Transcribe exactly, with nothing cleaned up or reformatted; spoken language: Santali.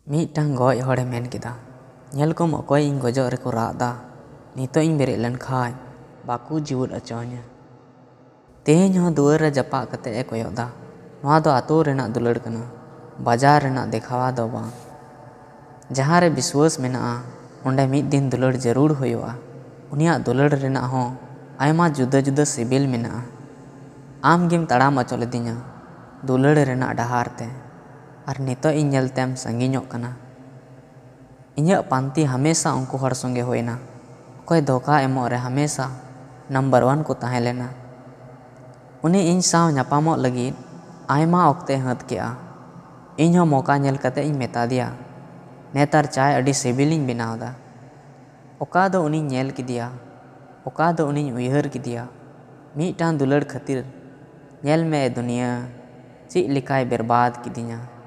ᱢᱤᱫᱴᱟᱝ ᱜᱚᱡ ᱦᱚᱲᱮ ᱢᱮᱱ ᱠᱮᱫᱟ, "ᱧᱮᱞ ᱠᱚᱢ, ᱚᱠᱚᱭ ᱤᱧ ᱜᱚᱡᱚᱜ ᱨᱮᱠᱚ ᱨᱟᱜ ᱫᱟ᱾ ᱱᱤᱛᱚᱜ ᱤᱧ ᱵᱮᱨᱮᱫ ᱞᱮᱱ ᱠᱷᱟᱡ ᱵᱟᱠᱚ ᱡᱤᱣᱮᱫ ᱚᱪᱚᱣᱟᱹᱧᱟ᱾ ᱛᱮᱦᱮᱧ ᱦᱚᱸ ᱫᱩᱣᱟᱹᱨ ᱨᱮ ᱡᱟᱯᱟᱜ ᱠᱟᱛᱮ ᱮ ᱠᱚᱭᱚᱜ ᱫᱟ᱾ ᱱᱚᱣᱟ ᱫᱚ ᱟᱛᱳ ᱨᱮᱱᱟᱜ ᱫᱩᱞᱟᱹᱲ ᱠᱟᱱᱟ, ᱵᱟᱡᱟᱨ ᱨᱮᱱᱟᱜ ᱫᱮᱠᱷᱟᱣᱟ ᱫᱚ ᱵᱟᱝ᱾ ᱡᱟᱦᱟᱸ ᱨᱮ ᱵᱤᱥᱣᱟᱹᱥ ᱢᱮᱱᱟᱜᱼᱟ, ᱚᱸᱰᱮ ᱢᱤᱫ ᱫᱤᱱ ᱫᱩᱞᱟᱹᱲ ᱡᱟᱹᱨᱩᱲ ᱦᱩᱭᱩᱜᱼᱟ᱾ ᱩᱱᱤᱭᱟᱜ ᱫᱩᱞᱟᱹᱲ ᱨᱮᱱᱟᱜ ᱦᱚᱸ ᱟᱭᱢᱟ ᱡᱩᱫᱟᱹ ᱡᱩᱫᱟᱹ ᱥᱤᱵᱤᱞ ᱢᱮᱱᱟᱜᱼᱟ᱾ ᱟᱢ ᱜᱮᱢ ᱛᱟᱲᱟᱢ ᱚᱪᱚ ᱞᱤᱫᱤᱧᱟ ᱫᱩᱞᱟᱹᱲ ᱨᱮᱱᱟᱜ ᱰᱟᱦᱟᱨ ᱛᱮ, ᱟᱨ ᱱᱤᱛᱚᱜ ᱤᱧ ᱧᱮᱞ ᱛᱮᱢ ᱥᱟᱺᱜᱤᱧᱚᱜ ᱠᱟᱱᱟ᱾" ᱤᱧᱟᱹᱜ ᱯᱟᱱᱛᱮ ᱦᱟᱢᱮᱥᱟ ᱩᱱᱠᱩ ᱦᱚᱲ ᱥᱚᱸᱜᱮ ᱦᱩᱭᱱᱟ, ᱚᱠᱚᱭ ᱫᱷᱳᱠᱟ ᱮᱢᱚᱜ ᱨᱮ ᱦᱟᱢᱮᱥᱟ ᱱᱟᱢᱵᱟᱨ ᱳᱣᱟᱱ ᱠᱚ ᱛᱟᱦᱮᱸ ᱞᱮᱱᱟ᱾ ᱩᱱᱤ ᱤᱧ ᱥᱟᱶ ᱧᱟᱯᱟᱢᱚᱜ ᱞᱟᱹᱜᱤᱫ ᱟᱭᱢᱟ ᱚᱠᱛᱮ ᱦᱟᱹᱛ ᱠᱮᱜᱼᱟ᱾ ᱤᱧ ᱦᱚᱸ ᱢᱚᱠᱟ ᱧᱮᱞ ᱠᱟᱛᱮ ᱤᱧ ᱢᱮᱛᱟ ᱫᱮᱭᱟ, "ᱱᱮᱛᱟᱨ ᱪᱟᱭ ᱟᱹᱰᱤ ᱥᱤᱵᱤᱞᱤᱧ ᱵᱮᱱᱟᱣ ᱫᱟ᱾" ᱚᱠᱟ ᱫᱚ ᱩᱱᱤᱧ ᱧᱮᱞ ᱠᱮᱫᱮᱭᱟ, ᱚᱠᱟ ᱫᱚ ᱩᱱᱤᱧ ᱩᱭᱦᱟᱹᱨ ᱠᱮᱫᱮᱭᱟ᱾ ᱢᱤᱫᱴᱟᱝ ᱫᱩᱞᱟᱹᱲ ᱠᱷᱟᱹᱛᱤᱨ, ᱧᱮᱞ ᱢᱮ ᱮ ᱫᱩᱱᱤᱭᱟᱹ, ᱪᱮᱫ ᱞᱮᱠᱟᱭ ᱵᱮᱨᱵᱟᱫ ᱠᱤᱫᱤᱧᱟ᱾